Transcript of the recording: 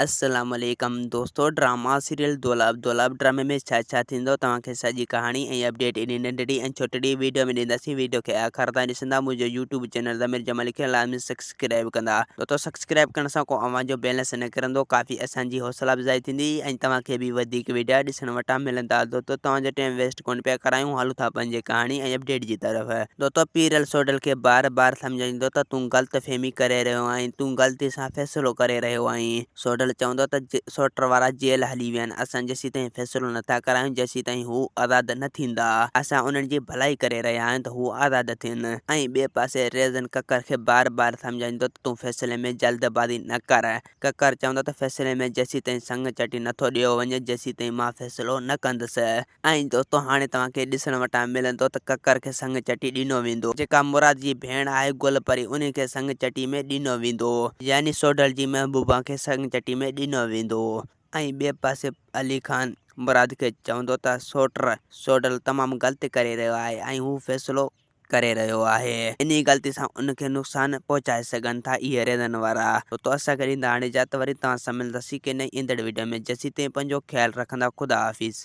السلام عليڪم دوستو ڊراما سيريل دولاب دولاب ڊرامي ۾ ڇا ڇا ٿيندو توهان کي سڄي ڪهاڻي ۽ اپڊيٽ انهي ننڍڙي ۽ ڇوٽڙي ويڊيو ۾ ڏينداسين ويڊيو کي آخر تائين ڏسندا منهنجو يوٽيوب چينل ضمير جمالي کي لازمي سبسڪرائب ڪندا دوستو سبسڪرائب ڪرڻ سان ڪو اوهان جو بيلنس نه ڪرندو ڪافي اسان جي حوصلا افزائي ٿيندي ۽ توهان کي به وڌيڪ ويڊيا ڏسڻ وٽان ملندا دوستو توهان جو ٽائيم ويسٽ ڪونه پيا ڪرايون هلون ٿا پنهنجي ڪهاڻي ۽ اپڊيٽ جي طرف. دوستو پيرل سوڍل کي بار بار سمجهائيندو ته تون غلط فهمي ڪري رهيو آهين، تون غلطي سان فيصلو ڪري رهيو آهين. سوڍل چوندو ته سوٽ وارا جيل هلي ويا آهن، اسان جيسيتائين فيصلو نٿا ڪرايون جيسيتائين هو آزاد نه ٿيندا. اسان انهن جي ڀلائي ڪري رهيا آهيون ته هو آزاد ٿين. ۽ ٻئي پاسي ريزن ڪڪر کي بار بار سمجهائيندو ته تون فيصلي ۾ جلد بازي نه ڪر. ڪڪر چوندو ته فيصلي ۾ جيسيتائين سڱ چٽي نٿو ڏيو وڃي جيسيتائين مان فيصلو نه ڪندس. ۽ دوستو هاڻي توهان کي ڏسڻ وٽان ملندو ته ڪڪر کي سڱ چٽي ڏنو ويندو جيڪا مراد جي ڀيڻ آهي گل پري انهي کي سڱ چٽي ۾ ڏنو ويندو يعني سوڍل جي محبوبا کي سڱ چٽي ۾ ڏنو ويندو ۽ ٻئي پاسي علي خان مراد کي چوندو ته سوٽر سوڍل تمام غلطي ڪري رهيو آهي ۽ هو فيصلو ڪري رهيو آهي انهي غلطي سان ان کي نقصان پهچائي سگهن ٿا اهي ريزن وارا تو اسان کي ڏيندا هاڻي اجازت وري توهان سان ملنداسين ڪنهن ايندڙ وڊيو ۾ جيسين تائين پنهنجو خيال رکندا خدا حافظ.